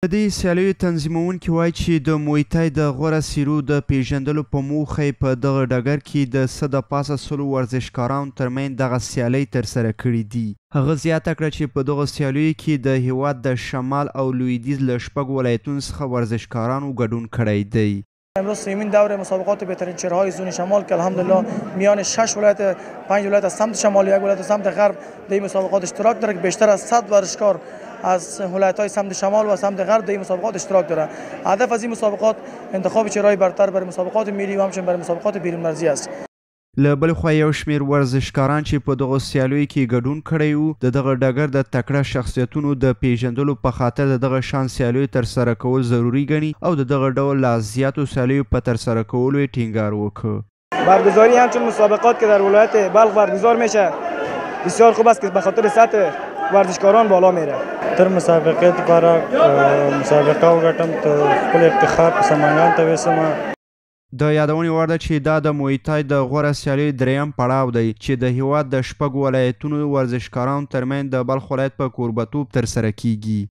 د دې سیالیو تنظیموونکي وايي چې د مویتای د غوره څېرو د پېژندلو په موخه یې په دغه ډګر کې د څه د پاسه سلو ورزشکارانو ترمنځ دغه سیالۍ ترسره کړې دي. هغه زیاته کړه چې په دغو سیالیو کې د هېواد د شمال او لویدیځ له شپږو ولایتونو څخه ورزشکارانو ګډون کړی دی. امروز سومین دور مسابقات بهترین چهره‌های زون شمال که الحمدلله میان 6 ولایت، 5 ولایت از سمت شمال، یک ولایت از سمت غرب در این مسابقات اشتراک داره که بیشتر از 100 ورزشکار از ولایت‌های سمت شمال و سمت غرب در این مسابقات اشتراک داره. هدف از این مسابقات انتخاب چهره‌های برتر برای مسابقات ملی و همچنین برای مسابقات بیرون مرزی است. له بلې خوا یو شمېر ورزشکاران چې په دغو سیالیو کې ګډون کړی وو، د دغه ډګر د تکړه شخصیتونو د پېژندلو په خاطر د دغه شان سیالیو ترسره کول ضروري ګڼي او د دغه ډول لا زیاتو سیالیو په ترسره کولو یې ټینګار وکړ. برگزاری همچون مسابقات که در ولایت بلخ برگزار میشه بسیار خوب است که به خاطر سطح ورزشکاران بالا میره. تر مسابقې لپاره مسابقه وګټم ته خپل افتخار په سمنګان ته ویسم. د یادونې وړ ده چې دا د مویتای د غوره سیالیو دریم پړاو دی چې د هیواد د شپږو ولایتونو ورزشکارانو ترمنځ د بلخ ولایت په کوربتوب ترسره کیږي.